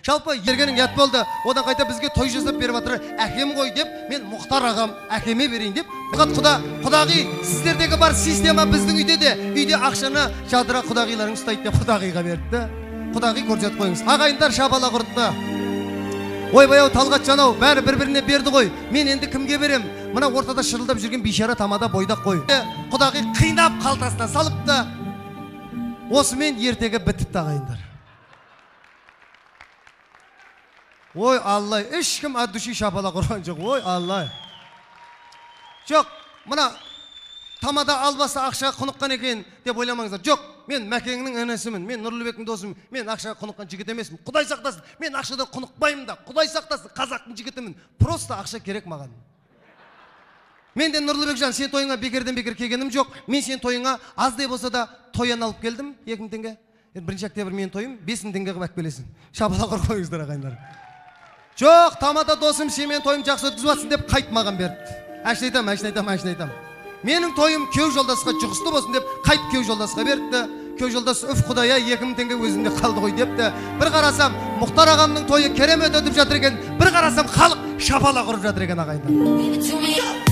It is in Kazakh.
Жалпы ергенің ұят болды, одан қайта бізге той жасап беріп жатыр әкем ғой деп, мен Мұхтар ағам әкеме берейін деп. Құда, құдағи, сіздердегі бар система біздің үйде де, үйде ақшаны Жадыра құдағиларың ұстайды деп құдағиға беріпті. Құдағи көрсетіп қойыңыз. Ағайындар шапалақ ұрыпты. Ойбай ау, Талғат жан-ау, бәрі бір-біріне берді ғой. Мен енді кімге берем? Мына ортада шырылдап жүрген бейшара тамада бойдақ қой. Құдағи қинап қалтасына салыпты. Осымен ертегі бітіпті, ағайындар. Ой Алла, ешкім от души шапалақ ұрған жоқ. Ой Алла. Жоқ, мына тамада албасы ақшаға құныққан екен деп ойламаңыздар. Жоқ, мен Мәкеңнің інісімін, мен Нұрлыбектің досымын, мен ақшаға құныққан жігіт емеспін. Құдай сақтасын, мен ақшадан құнықпаймын да. Құдай сақтасын, қазақтың жігітімін. Просто ақша керек маған. Мен де Нұрлыбек жан, сен тойыңа бекерден бекер келгенім жоқ. Мен сен тойыңа аздай болса да тоян алып келдім, 2000 теңге. Енді 1 октябрь менің тойым, 5000 теңге қылып әкеліп келесің. Шапалақ ұрып қойыңыздар, ағайындар. Жоқ, тамада досым, сен менің тойым жақсы өткізіп жатсың деп қайт маған беріпті. Әшін айтам, әшін айтам, әшін айтам. Менің тойым күйеу жолдасқа жұғысты болсын деп қайт күйеу жолдасқа беріпті. Күйеу жолдас, үф құдай-ай, 2000 теңге өзімде қалды ғой депті. Бір қарасам, Мұхтар ағамның тойы керемет өтіп жатыр екен. Бір қарасам, халық шапалақ ұрып жатыр екен, ағайындар.